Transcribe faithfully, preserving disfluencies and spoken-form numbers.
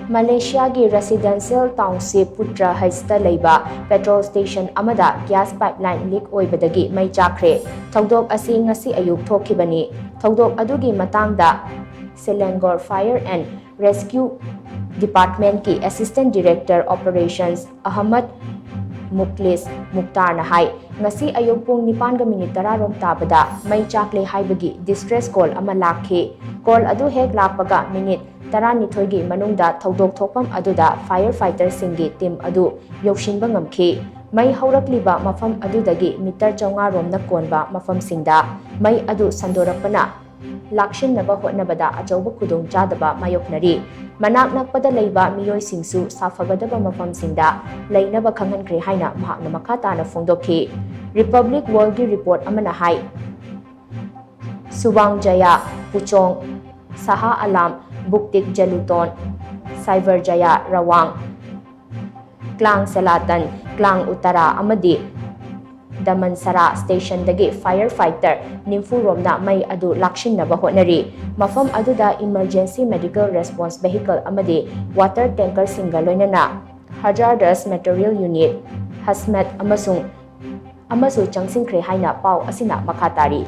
ꯃꯂꯦꯁꯤꯌꯥꯒꯤ residential township ꯄꯨꯇ꯭ꯔ ꯍꯩꯁꯇ ꯂꯩꯕ petrol station ꯑꯃꯗ gas pipeline leak ꯑꯣꯏꯕꯗꯒꯤ ꯃꯩ ꯆꯥꯛꯈ꯭ꯔꯦ꯫ ꯊꯧꯗꯣꯛ ꯑꯁꯤ ꯉꯁꯤ ꯑꯌꯨꯛ ꯊꯣꯛꯈꯤꯕꯅꯤ꯫ ꯊꯧꯗꯣꯛ ꯑꯗꯨꯒꯤ ꯃꯇꯥꯡꯗ Selangor Fire and Rescue Departmentꯀꯤ Assistant Director Operations Ahmad ꯃꯨꯛꯂꯤꯁ ꯃꯨꯛꯇꯥꯔꯅ ꯍꯥꯏ, ꯉꯁꯤ ꯑꯌꯨꯛ ꯄꯨꯡ ꯅꯤꯄꯥꯟꯒ minute ꯇꯔꯥ ꯔꯣꯝ ꯇꯥꯕꯗ ꯃꯩ ꯆꯥꯛꯂꯦ ꯍꯥꯏꯕꯒꯤ distress call ꯑꯃ ꯂꯥꯛꯈꯤ꯫ Call ꯑꯗꯨ ꯍꯦꯛ ꯂꯥꯛꯄꯒ minute ꯇꯔꯥꯅꯤꯊꯣꯏꯒꯤ ꯃꯅꯨꯡꯗ ꯊꯧꯗꯣꯛ ꯊꯣꯛꯐꯝ ꯑꯗꯨꯗ fire fighterꯁꯤꯡꯒꯤ team ꯑꯗꯨ ꯌꯧꯁꯤꯟꯕ ꯉꯝꯈꯤ꯫ ꯃꯩ ꯍꯧꯔꯛꯂꯤꯕ ꯃꯐꯝ ꯑꯗꯨꯗꯒꯤ meter ꯆꯥꯝꯃꯉꯥ ꯔꯣꯝꯅ ꯀꯣꯟꯕ ꯃꯐꯝꯁꯤꯡꯗ ꯃꯩ ꯑꯗꯨ ꯁꯟꯗꯣꯔꯛꯄꯅ ꯂꯥꯛꯁꯤꯟꯅꯕ ꯍꯣꯠꯅꯕꯗ ꯑꯆꯧꯕ ꯈꯨꯗꯣꯡꯆꯥꯗꯕ ꯃꯥꯌꯣꯛꯅꯔꯤ꯫ ꯃꯅꯥꯛ ꯅꯛꯄꯗ ꯂꯩꯕ ꯃꯤꯑꯣꯏꯁꯤꯡꯁꯨ ꯁꯥꯐꯒꯗꯕ ꯃꯐꯝꯁꯤꯡꯗ ꯂꯩꯅꯕ ꯈꯪꯍꯟꯈ꯭ꯔꯦ ꯍꯥꯏꯅ ꯃꯍꯥꯛꯅ ꯃꯈꯥ ꯇꯥꯅ ꯐꯣꯡꯗꯣꯛꯈꯤ꯫ Republic Worldꯀꯤ report ꯑꯃꯅ ꯍꯥꯏ, Subang Jaya, Puchong, Saha Alam, Buktik Jaluton, Saibar Jaya, Rawang, Klang Selatan, Klang Uttara ꯑꯃꯗꯤ ꯗꯃꯟꯁꯔꯥ stationꯗꯒꯤ fire fighter ꯅꯤꯝꯐꯨ ꯔꯣꯝꯅ ꯃꯩ ꯑꯗꯨ ꯂꯥꯛꯁꯤꯟꯅꯕ ꯍꯣꯠꯅꯔꯤ꯫ ꯃꯐꯝ ꯑꯗꯨꯗ emergency medical response vehicle ꯑꯃꯗꯤ water tankerꯁꯤꯡꯒ ꯂꯣꯏꯅꯅ hazardous material unit, HAZMAT ꯑꯃꯁꯨꯡ ꯑꯃꯁꯨ ꯆꯪꯁꯤꯟꯈ꯭ꯔꯦ ꯍꯥꯏꯅ ꯄꯥꯎ ꯑꯁꯤꯅ ꯃꯈꯥ ꯇꯥꯔꯤ꯫